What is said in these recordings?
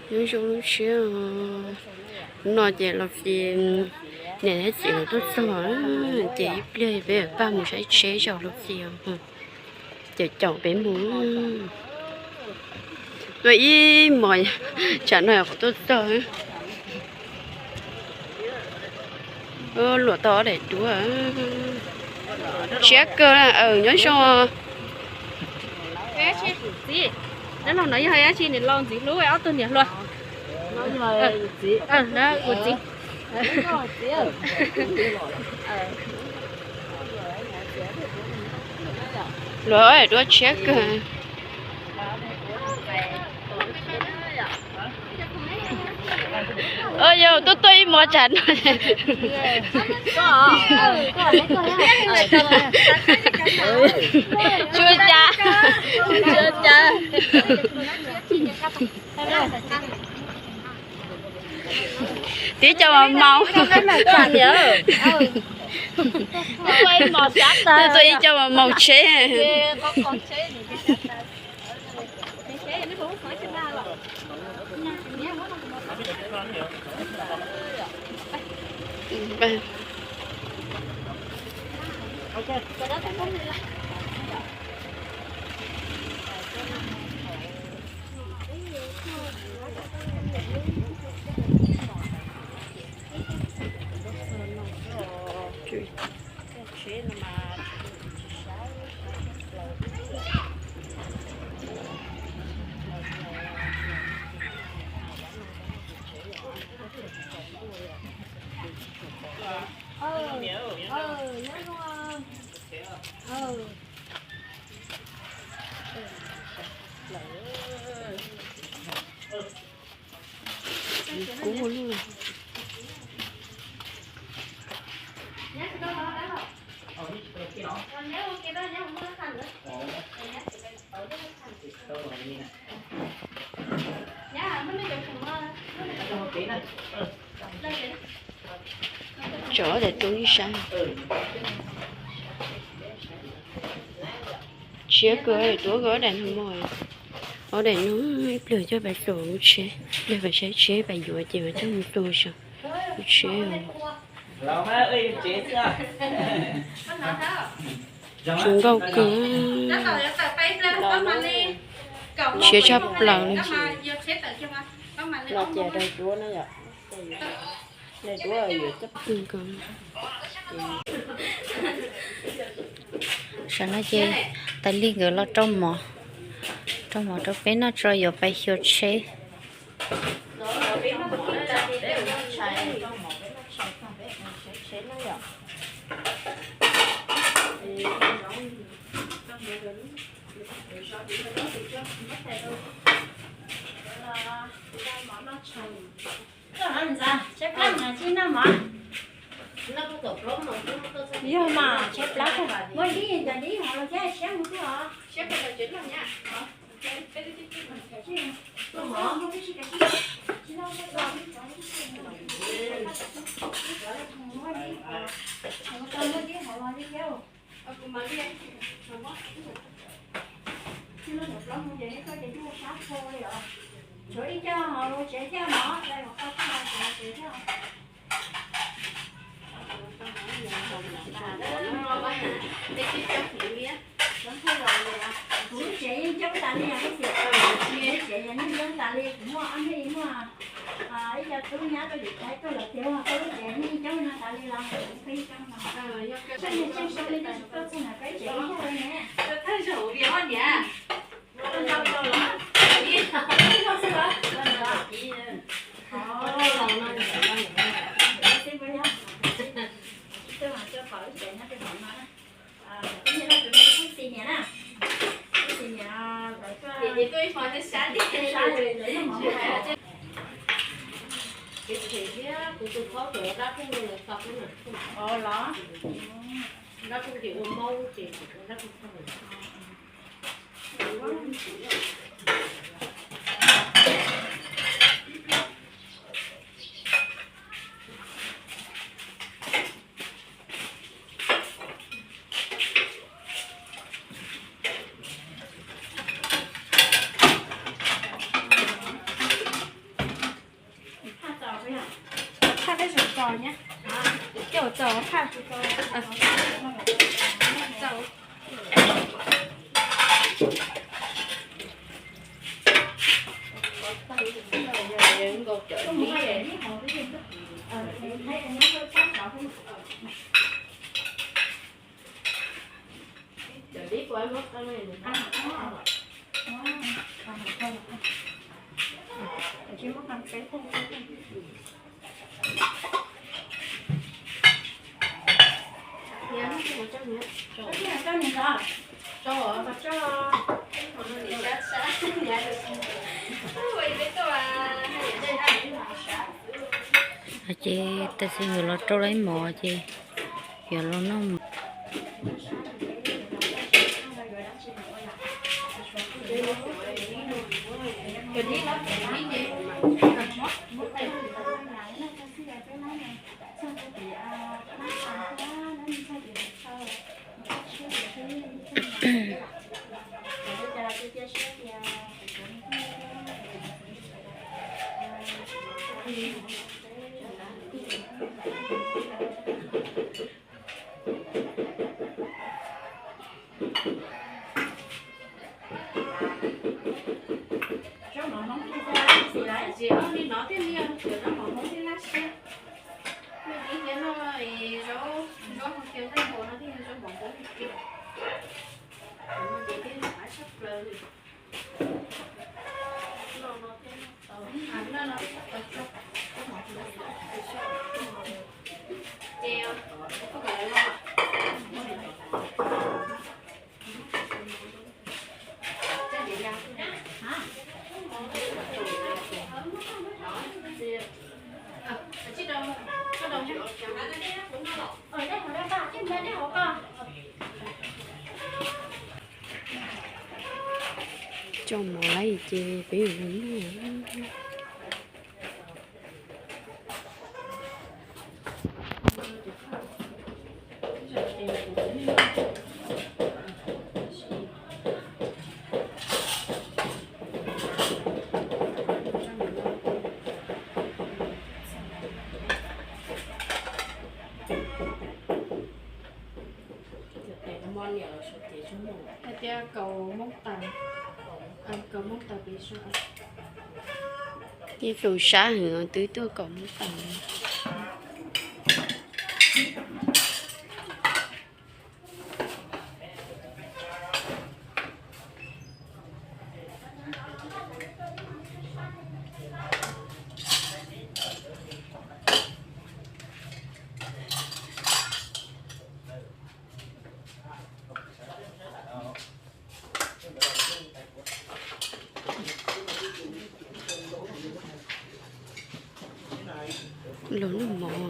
Nyob zoo lub sij hawm no ces los txiv, niam thiab txiv lawv tuaj txog, ces ib pliag peb paj mus saib tsheb zog lub txiv. Ces caum peb mus, tuaj ib hmos tsam no qhov tuaj txog. Luam tau ob daim duab, tshiab kawg, nyob zoo. Txiv, nyob zoo, no yog dab tsi nws los ntxiv hlub ob tug niam hluas. Txiv, luam ob daim duab tshiab kawg. Yog tuaj tuaj ib hmos tsam no. Tsuas cas, tsuas cas. Tib co mas maus, tuaj ib co mas maus tsheb. Kub ua luaj. Tso ob daim rau ib sab. Tshiab kawg, tuav kawg ob daim no mog. Ob daim no ib pliag coj pais tuam lub tsheb, ib pliag pais saib tsheb pais yuav ces mam coj mus tua saum lub tsheb. Tsis nkauj kawg. Tshiab tshaj plaws li. Saum no ces Tais Lig nkawd los rau mov, rau mov rau peb noj tso yuav pais xyuas tsheb. Tsheb plab na tsis noj mov. Yog mas tsheb plab, muaj dib cov dib hov los thiab siab mus xwb os. Tshuav ib co hauv tsev thiab mov, los koj koj hauv tsev thiab. Kuv tsev yeej coob tas li os, kuv tsev yeej coob tas li, kuv muaj ob niag muaj ib co tub nyab tuaj tim Thaib tuaj lawm tiag, koj lub tsev yeej coob no tas li los kuv yeej coob no. Koj niag tseem sau li tab sis koj txog na peb tsev ib yam li ne. Los, Phaj peb zaum txaus nyab, coj txaus phaj. Ces tam sim yuav los rau lawv mov ces yuav los noj mov. Zaub mov Hmoob thiaj lab siab, ces ob li no thiaj li yog zaub mov Hmoob thiaj lab siab. Mej li thiab no, zaub, zaub hau kiag nqaij npua no thiaj yog zaub mov Hmoob thiaj kiag. Ces thiaj qab tshaj plaws li. Ces Coj mov lawm ces peb yuav mus noj. Hais tias kaus Hmoob taws, kaus Hmoob taws pem zos. Ib tug sab heev twb tuaj kaus Hmoob taws. Los noj mov.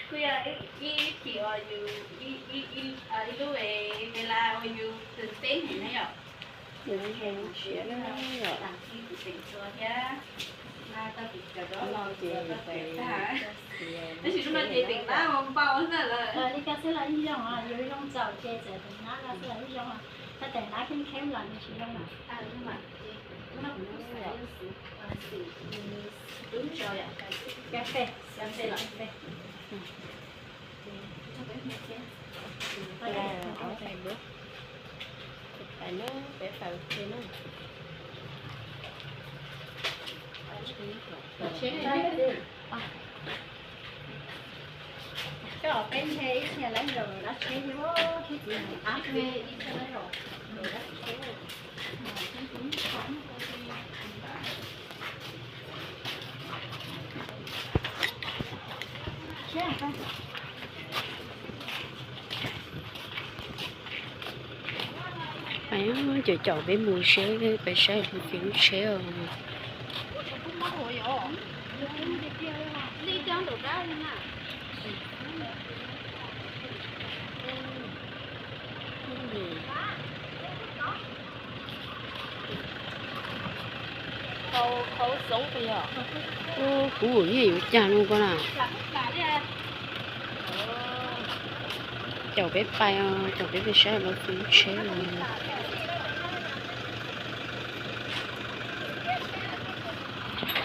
Kuj yog ib chim uas yus, ib lub ves laj uas yus twb teeb heev na yom. Yus zoo siab na yom. Thiab no ces tab sis lub no ces teem dab npau ntawm lawm. Li koj xwb los yeej zoo, yus zoo txaus ces txawm teem dab los xwb los yeej zoo. Koj teem dab kheeb kheeb los nws tsis zoo lawm. Cà phê, cà phê, cà phê. Peb pais na, peb pais ua ke na. Caum caum peb mus seb, peb saib lub tsheb os. Kuv ua nyiaj yuav cag lub ko na. Caum peb pais, caum peb pais saib lub tsheb os.